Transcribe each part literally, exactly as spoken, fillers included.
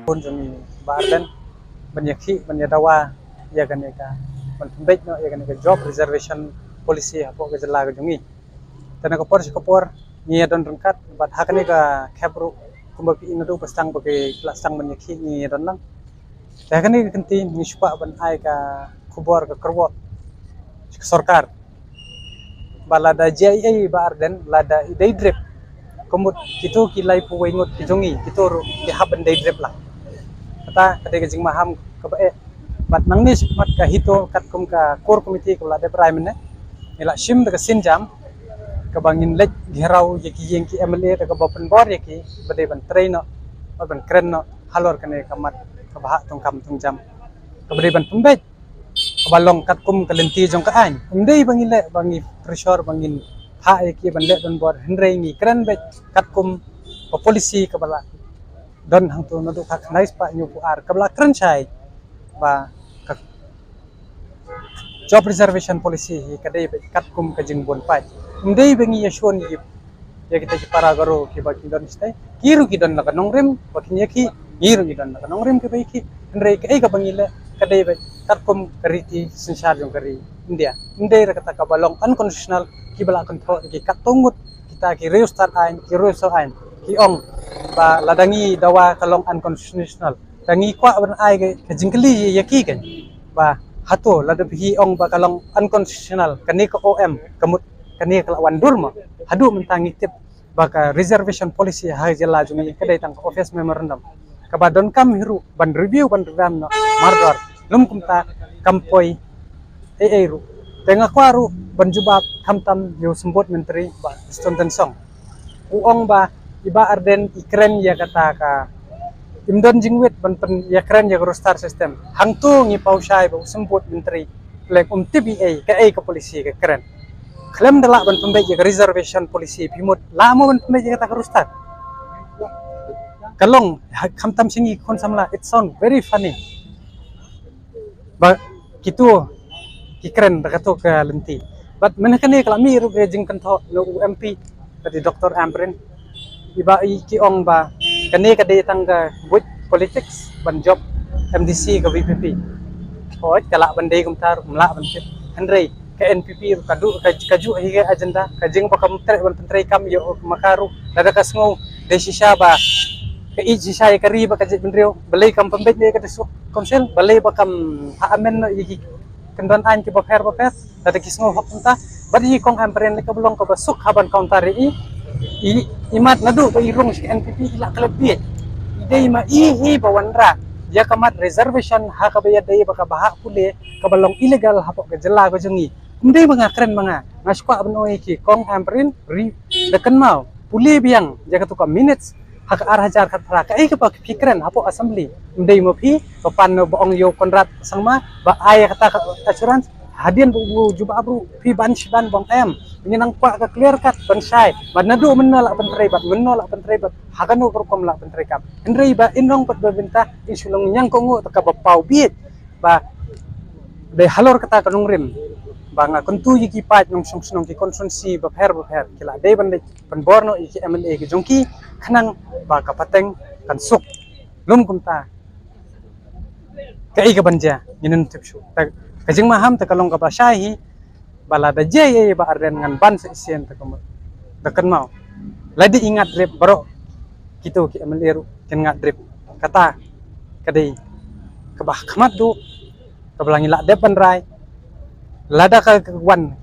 Bun jong ngi Bah Ardent ban ïakhih, ban ïadawa ïa kane ka, ban pynbeit noh ïa kane ka job reservation policy hapoh ka jylla ka jong ngi. Te na ka por sha ka por ngi ïadon ryngkat bad ha kane ka khep ruh, kumba phi i naduh ba sdang ba ki la sdang ban ïakhih, ngi ïadon lang. Te ha kane ka kynti ngi shu kwah ban ai ka khubor ka kyrwoh sha ka sorkar ba lada jia ei ei Bah Ardent, lada i dei drip, ka mut kito ki laiphew wei ngut ki jong ngi kito ruh ki hap ban dei drip lang. Kata ka dei ka jingmaham kaba eh. Bad nangne shakhmat ka HITO katkum ka core committee kaba la dep rai mynne, ngi la shim da ka sienjam kaba ngin leit ghiraw ïa ki ïing ki MLA da kaba pynbor ïa ki ba dei ban trei noh, ba ban kren noh halor kane ka mat kaba hap tang kam tang jam, kaba dei ban pynbeit kaba long katkum ka lynti jong ka aiñ. Ym dei ba ngi leh ba ngi pressure ba ngin phah ïa ki ban leh donbor, hynrei ngi kren beit katkum ka policy kaba la don hangto naduh khatkhyndai spah hynñiewphew ar kaba la kren shai ba ka job reservation policy hi ka dei beit katkum ka jingbun paid. Ym dei ba ngi ïashun ïa ïa kita ki para Garo kiba ki don shatei, ki ruh ki don la ka nongrim ba kin ïakhih, ngi ruh ngi don la ka nongrim kiba ïakhih. Hynrei kaei kaba ngi leh ka dei beit katkum ka riti synshar jong ka ri India. Ym dei re kata kaba long unconstitutional, kiba la kynthoh ki katto ngut kita ki riewstad aiñ, ki riewsaw aiñ, ki ong ba lada ngi dawa ka long unconstitutional. Te ngi kwah ban ai ka, ka jingkylli ïa ki kan ba hato lada phi ong ba ka long unconstitutional kane ka OM, ka mut kane ka la wan dur mo? Haduh mynta ngi tip ba ka reservation policy ha jylla jong ngi ka dei tang ka office memorandum kaba donkam hi ruh ban review, ban revamp noh mardor. Lym kumta kam poi ei ei ruh. Te nga kwah ruh ban jubab khamtam ïa u Symbud Myntri Bah Prestone Tynsong. U ong ba i Bah Ardent i kren ïa kata ka, im don jingwit ban pyn ïa kren ïa ka roster system. Hangto ngi paw shai ba u Symbud Myntri leng um tip ei ei kaei ka policy ka kren. Khlem da lah ban pynbeit ïa ka reservation policy, phi mut lah mo ban pynbeit ïa kata ka roster? Ka long ha, khamtam sha ngi khun samla, it sound very funny ba kito ki kren da kato ka lynti. Bad mynne kane ka la mih ruh ka jingkynthoh na u MP, ka dei Doctor Ampareen, i ba i ki ong ba kane ka dei tang ka buit politics ban jop MDC ka VPP. Hooid, ka lah ban dei kumta ruh, ym lah ban tip. Hynrei ka NPP ruh ka duh ka, ka juh hi ka agenda, ka jing ba kam treh ban pyntreikam ïa u ma ka ruh, lada ka sngew dei shisha ba ka ïeit shisha ïa ka ri bad ka jaitbynriew, balei kam pynbeit ïa ka District Council, balei ba kam ha amend noh ïa ki kyndon aiñ kiba pher bapher, lada ki sngew hok kumta. Bad i Kong Ampareen lei kaba long kaba suk ha ban counter ïa i, i, i mat naduh ba i rung sha ka NPP i la klet bieit. I dei ma i hi ba wanrah ïa ka mat reservation ha kaba ïadei bad ka bahah pule kaba long illegal hapoh ka jylla ka jong ngi. Ym dei ba nga kren ma nga, nga shu kwah ban ong ïa ki Kong Ampareen, ri, da kynmaw pule biang ïa kato ka minutes ha ka ar hajar khatphra, kaei kaba phi kren hapoh assembly. Ym dei ma phi ba pan ba ong ïa u Conrad Sangma ba ai ïa kata ka assurance. Hadien ba u jubab ruh phi ban shi ban ba ong em, ngi nang kwah ka clear cut ban shai ba naduh mynno lah ban trei bad mynno lah ban trei bad ha kano ka rukom lah ban treikam. Hynrei ba in ong pat ba bynta in shu long ñiang kohnguh, ta kaba paw bieit ba dei halor kata ka nongrim ba nga kyntu ïa ki paid nongshong shnong, ki constituency bapher bapher ki la dei ban leit pynbor noh ïa ki MLA ki jong ki khnang ba ka pateng kan suk. Lym kumta kaei kaban jia ngin ym tip shuh. Te ka jingmaham te ka long kaba shai hi ba lada jia ïa i Bah Ardent ngan ban sa shisien, te ka mut da kynmaw lada i ngat drip baroh kito ki MLA ruh kin ngat drip. Kata ka dei kaba ha khmat duh kaba la ngi lah dep ban rai. Lada ka wan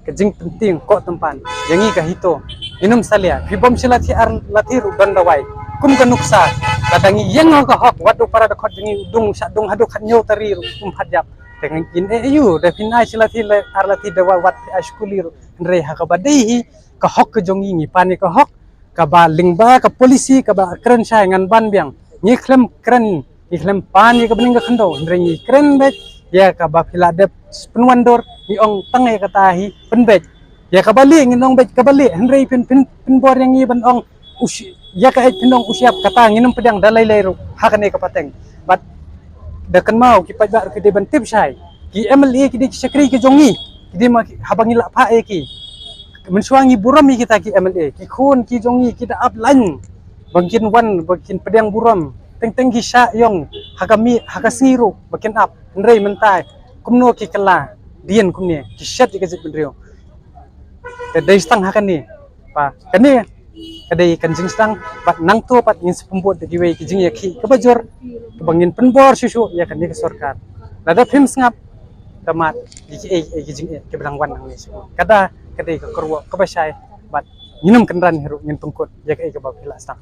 ka jingpyntieng koh tympan ïa ngi ka HITO, ngin ym salia. Phi bom shi lathi ar lathi ruh don dawai. Kum ka nuksa, lada ngi ïeng ha ka hok, wat u para dkhot jong ngi u dung shah dung haduh khathynñiew tari ruh um pat ïap. Te ngin eh ïa u, da phin ai shi lathi ar lathi dawai wat phi ai shi kuli ruh. Hynrei ha kaba dei hi ka hok ka jong ngi, ngi pan ïa ka hok. Kaba lyngba ka policy kaba kren shai ngan ban biang. Ngi khlem kren, ngi khlem pan ïa ka bneng ka khyndew, hynrei ngi kren beit ïa kaba phi la dep pynwandur, ngi ong tang ïa kata hi pynbeit. Ïa kaba lieh ngin ong beit kaba lieh, hynrei phin, phin, pynbor ïa ngi ban ong u shi-, ïa ka eh phin ong u shyiap, kata ngin ym pdiang da lei lei ruh ha kane ka pateng. Bad da kynmaw ki paidbah ruh ki dei ban tip shai, ki MLA ki dei ki shakri ki jong ngi, ki dei ma ki, haba ngi lah phah ïa ki. Mynshuwa ngi burom ïa kita ki MLA, ki khun ki jong ngi ki da ap lain ba kin wan, ba kin pdiang burom Teng teng ki shah ïong ha ka miet ha ka sngi ruh ba kin ap. Hynrei mynta kumno ki kylla dien kumne, ki shet ïa ka jaitbynriew. Te dei tang ha kane ba kane ka dei ka jingsdang, bad nangta pat ngin sa pynbud da kiwei ki jingïakhih kaba jur, kaba ngin pynbor shuh shuh ïa kane ka sorkar. Lada phim sngap, ka mut ïa kiei kiei ki jingeh kiba dang wan hangne shuh. Kata ka dei ka kyrwoh kaba shai, bad ngin ym kynran hi ruh, ngin pynkut ïa kaei kaba phi la sdang.